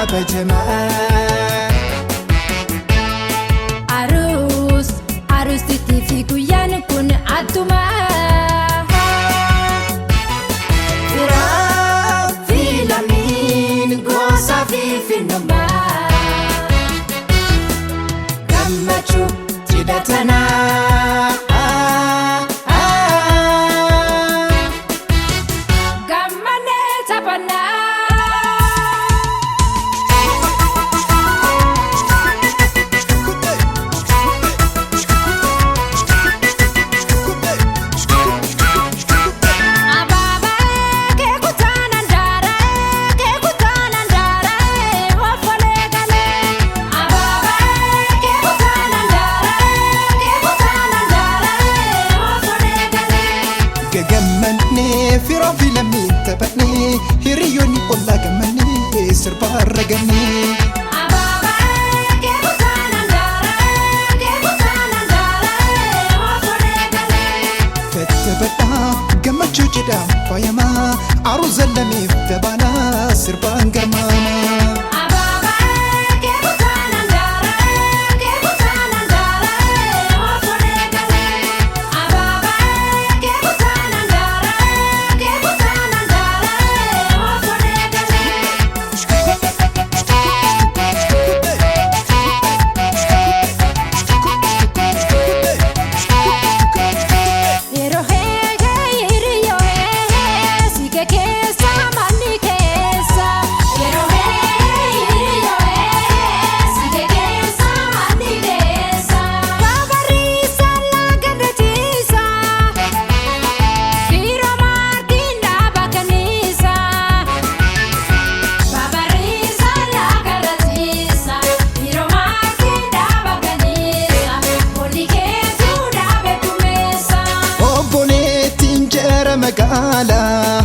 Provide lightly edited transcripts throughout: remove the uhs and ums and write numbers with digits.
Kabajamaa. Aruus aruustitti fi guyyaan kun adduma. Firaa fi lammiin gosa fi finnummaa. Gammachuu cidha tanaa. Gammanee taphannaa. Abaabaa keekutaan andaara keekutaan andaara ofolee galee. Abaabaa keekutaan andaara keekutaan andaara ofolee galee. Gagammannee firaa fi lammiin taphannee hiriyoonni ollaa gammannee sirbaa ragannee. Abaabaa keekutaan andaara keekutaan andaara ofolee galee. Taphadhaa gammachuu cidhaan faayamaa aruuza lameef dabalaa sirbaan garmaamaa. Abaabaa keekutaan andaara keekutaan andaara ofolee galee. Abaabaa keekutaan andaara keekutaan andaara ofolee galee. Yeroo heegee hiriyyoo heegee siike keessa manni keessa. Yeroo heegee hiriyyoo heegee siike keessa manni keessa. Babarriisa laga ciisa fiiroo maartiin dhaaba kanniisa. Babarriisa laga ciisa fiiroo maartiin dhaaba kanniisa boolli keetuu dhaabee kumeessa. Obboleettiin jara magaalaa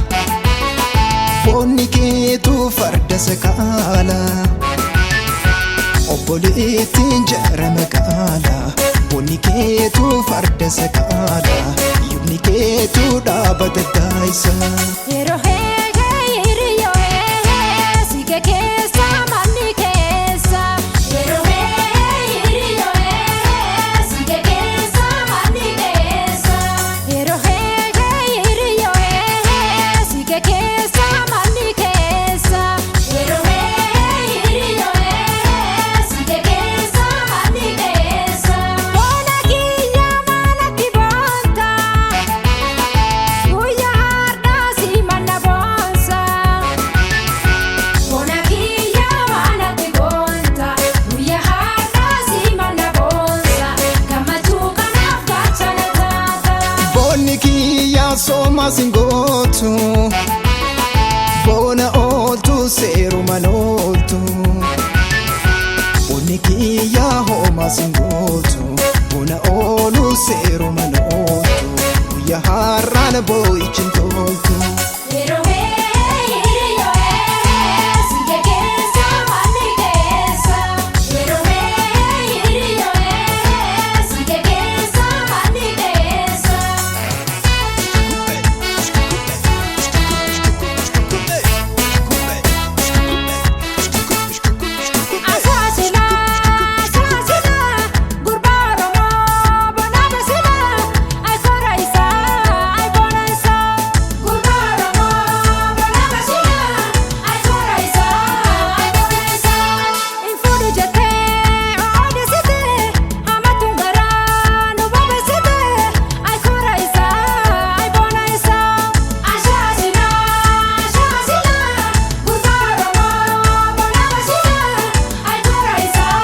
foonni keetuu farda sakaalaa. Obboleettiin jara magaalaa foonni keetuu farda sakaalaa yubni keetuu dhaaba daddaayisa. Yeroo heegee hiriyyoo heegee siike keessa manni keessa. Yeroo heegee hiriyyoo heegee siike keessa manni keessa. Yeroo heegee hiriyyoo heegee siike keessa manni keessa. Yeroo heegee hiriyyoo heegee siike keessa manni keessa. Boona kiyya maalatti boonta. Guyyaa har'aa si manna boonsa. Bona kiyya maalatti boonta. Guyyaa har'aa si manna boonsa. Gammachuu kanaaf gaachana taata. Boonni kiyyaa soomaa singootu boona ooltu seerumaan ooltu. Boonni kiyyaa hoomaa singootu boona oolu seerumaan ooltu guyyaa har'aan boo'ichi hin toltu. Yeroo hiriyyoo siike keessa manni keessa. Yeroo hiriyyoo siike keessa manni keessa. Asaasila asaasila gurbaa Oromoo bona basila ayikoora isaa ayikoora isaa. Gurbaa Oromoo bona basila ayikoora isaa ayikoora isaa. Nfuudhu jettee odeessite hamatuun garaa nu bobeessite ayikoora isaa ayikoora isaa. Asaasila asaasila gurbaa Oromoo bona basila ayikoora isaa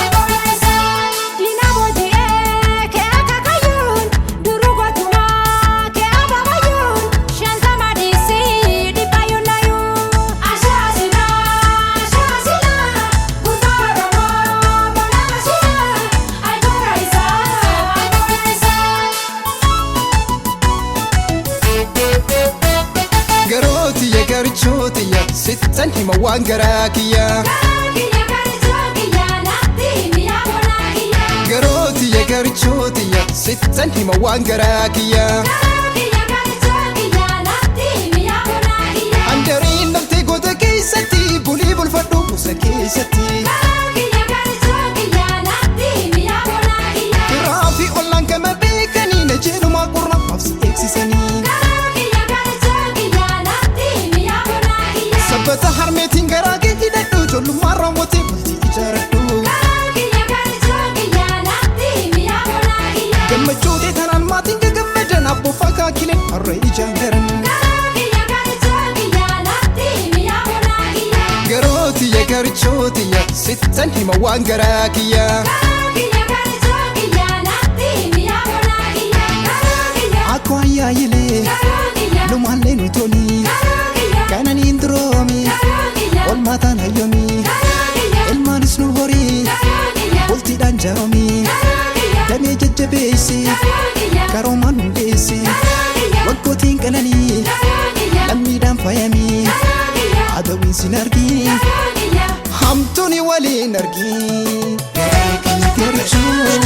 ayikoora isaa. Diina booji'ee kee akaakayyuun duruu gootumaa kee abaabayyuun shantama dhiisii dhibbayyuun nayyuu. Asaasila asaasila gurbaa Oromoo bona basila ayikoora isaa ayikoora isaa. Garootiyya garichootiyya sittan hima waan garaa kiyya. Kiyya garichoo kiyya natti mi'a bonaa kiyya. Garootiyya garichootiyya sittan hima waan garaa kiyya. Kiyya garichoo kiyya natti mi'a bonaa kiyya. Handariin dhaltee goota keessatti bulii bulfadhu. Abboof akaakileen har'a ijaan garan. Kiyya garichoo kiyya natti mi'a bonaa kiyya. Garootiyya garichootiyya sittan hima waan garaa kiyya. Kiyya garichoo kiyya natti mi'a bonaa kiyya. Kiyya Akkoo ayyaayilee garoo kiyya lumaallee nu toli garoo kiyya kananiin duroomi garoo kiyya olmaataan hayyomi garoo kiyya ilmaanis nu horii garoo kiyya bultiidhaan jaaromi garoo kiyya damee jajjabeessi garoo kiyya karoomaan hundeessi garoo kiyya waggootiin qananii garoo kiyya lammiidhaan faayamii garoo kiyya adawiin sin argii garoo kiyya. hamtuuni waliin argii. Garoo kiyya garichoo.